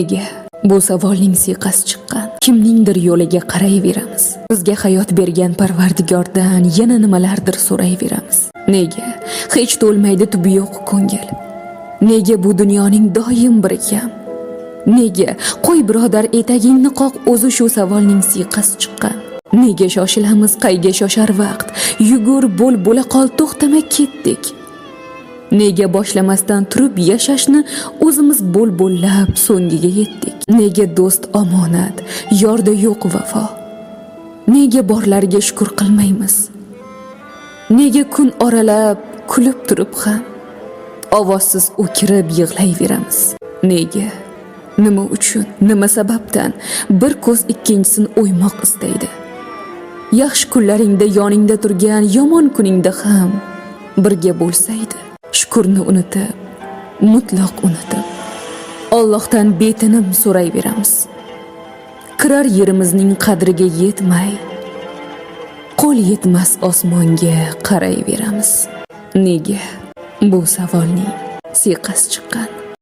Nega? Bu savolning siyqasi chiqqan. Kimningdir yo'liga qarayveramiz. Bizga hayot bergan Parvardigordan yana nimalardir so'rayveramiz. Nega? Hech to'lmaydi tubi yo'q ko'ngil. Nega bu dunyoning doim biri kam? Nega? Qo'y, birodar, etagingni qoq, o'zi shu savolning siyqasi chiqqan. Nega shoshilamiz, qayga shoshar vaqt? Yugur, bo'l, bo'la qol, to'xtama, ketdik. Nega boshlamasdan turib yashashni o'zimiz bo'l-bo'llab so'ngiga yetdik? Nega do'st omonat, yorda yo'q vafo? Nega borlarga shukur qilmaymiz? Nega kun oralab kulib turib ham ovozsiz o'kirib yig'layveramiz? Nega? Nima uchun? Nima sababdan bir ko'z ikkinchisini o'ymoq istaydi? Yaxshi kunlaringda yoningda turgan, yomon kuningda ham birga bo'lsaydi, shukurni unutib, mutlaq unutib, Allohdan betinim so'rayveramiz. Kirar yerimizning qadriga yetmay, qo'l yetmas osmonga qarayveramiz. Nega? Bu savolning siyqasi chiqqan.